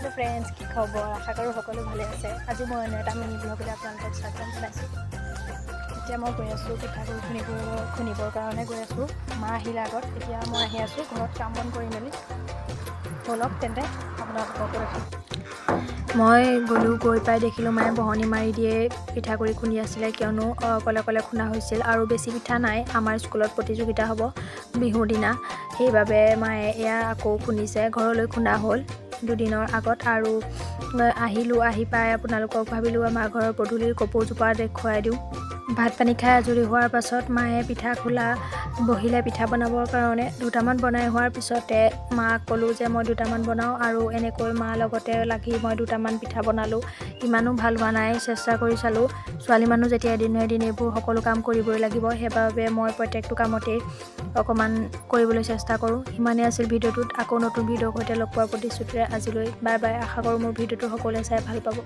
Hello' friends, কি খবৰ? আশা কৰোঁ সকলো ভালে আছে। আজি মই অন্য এটা মিনি ব্লগলৈ আপোনালোকক স্বাগতম জনাইছোঁ। এতিয়া মই গৈ আছোঁ পিঠাগুড়ি খুন্দিবৰ কাৰণে গৈ আছোঁ। মা আহিলে আগত, এতিয়া মই আহি আছোঁ ঘৰত কাম বন কৰি মেলি। ব'লক তেন্তে, আপোনালোককো দেখাম। মই গ'লোঁ, গৈ পাই দেখিলোঁ মায়ে বহনি মাৰি দিয়ে পিঠাগুড়ি খুন্দি আছিলে, কিয়নো অকলে অকলে খুন্দা হৈছিল আৰু বেছি পিঠা নাই। আমাৰ স্কুলত প্ৰতিযোগিতা হ'ব বিহুৰ দিনা, সেইবাবে মায়ে এয়া আকৌ খুন্দিছে। ঘৰলৈ খুন্দা হ'ল দুদিনৰ আগত আৰু আহিলোঁ। আহি পাই আপোনালোকক ভাবিলোঁ আমাৰ ঘৰৰ পদূলিৰ কপৌজোপা দেখুৱাই দিওঁ। ভাত পানী খাই আজৰি হোৱাৰ পাছত মায়ে পিঠা খোলা বহিলে পিঠা বনাবৰ কাৰণে। দুটামান বনাই হোৱাৰ পিছতে মাক ক'লোঁ যে মই দুটামান বনাওঁ আৰু এনেকৈ মাৰ লগতে লাগি মই দুটামান পিঠা বনালোঁ। ইমানো ভাল হোৱা নাই, চেষ্টা কৰি চালোঁ। ছোৱালী মানুহ যেতিয়া এদিন নহয় এদিন এইবোৰ সকলো কাম কৰিবই লাগিব, সেইবাবে মই প্ৰত্যেকটো কামতেই অকণমান কৰিবলৈ চেষ্টা কৰোঁ। সিমানেই আছিল ভিডিঅ'টোত। আকৌ নতুন ভিডিঅ'ৰ সৈতে লগ পোৱাৰ প্ৰতিশ্ৰুতিৰে আজিলৈ বাই বাই। আশা কৰোঁ মোৰ ভিডিঅ'টো সকলোৱে চাই ভাল পাব।